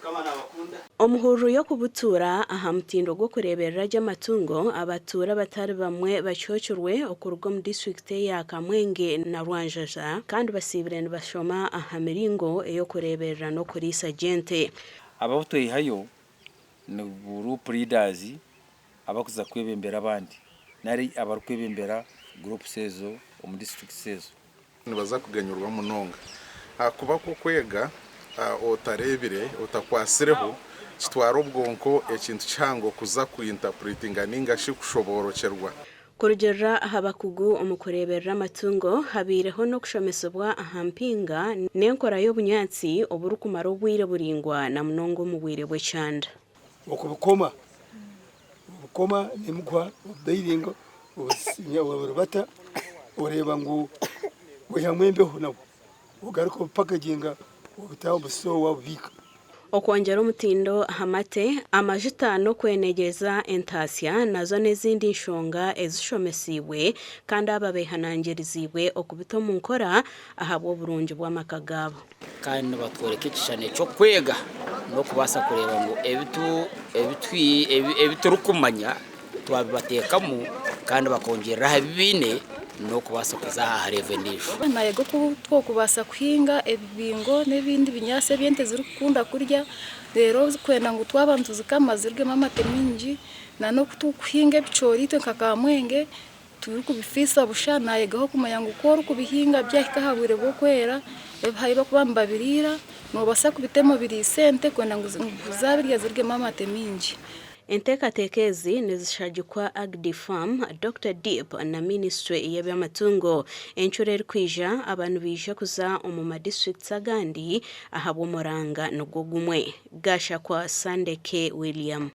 Mukama nabakunda. Omuhururu y'okubutuura aha mutindo gw'okureeberera gye amatungo, abatuura batari bamwe bacwekirwe okuruga omu disiturikiti eya Kamwenge na Rwanjaja kandi basiibire nibashoma aha miringo ey'okureeberera n'okuriisa gye ente. Aba abu tweihayo ni group leaders abarikuza kwebembera abandi nari abarikwebembera groups ezo omu districts ezo. Nibaza kuganyurwa munonga ahakuba ku okwega otareebire, otakwatsireho, kitwara obwonko ekintu kihango kuza ku interpretinga ninga shi kushoboorokyerwa. Kurugiirira aha bakugu omu kureeberera amatungo, habaireho n'okushomesibwa aha mpinga n'enkora y'obunyaatsi oburikumara obwire buraingwa na munonga omu bwire bw'ekyanda. Okubikoma, obikoma n'emiguha obibayiringa oburibata oreeba ngu bwihamu embeho nabwo ogaruka obipakaginga obita omu sitoowa obibiika. Okwongyera omutindo aha mate, amajuta n'okwenegyeza entaasya nazo n'ezindi nshonga ezishomesiibwe kandi aba behanangiriziibwe okubita omu nkora ahabw'oburungi bw'amaka gaabo. Kandi nibatworeka ekishushani eky'okwega n'okubaasa kureeba ngu ebi turikumanya twabibateekamu kandi bakongyerera aha bi baine n'okubaasa kuza aha revo endiijo. Naayega oku twokubaasa kuhinga ebibingo n'ebindi binyaatsi ebi ente zirikukunda kurya reero kwenda ngu twaba nituzikama zirugemu amate maingi n'oku turikuhinga ebicoori itwe nka Kamwenge Turikubifiisa busha, naayegaho kumanya ngu ku orikubihinga byahika aha bwire bw'okwera, ebihayi barikuba nibabiriira, noobaasa kubitema obiriise ente kwenda ngu zaabirya zirugemu amate maingi. Enteekateeka ezi nizishagikwa Agdi-Farm, Dokita Deep na minisiture y'eby'amatungo. Encuro erikwija, aba nibaija kuza omu ma disiturikiti agandi ahabw'omuranga nigwo gumwe. Gashakwa Sandeke William.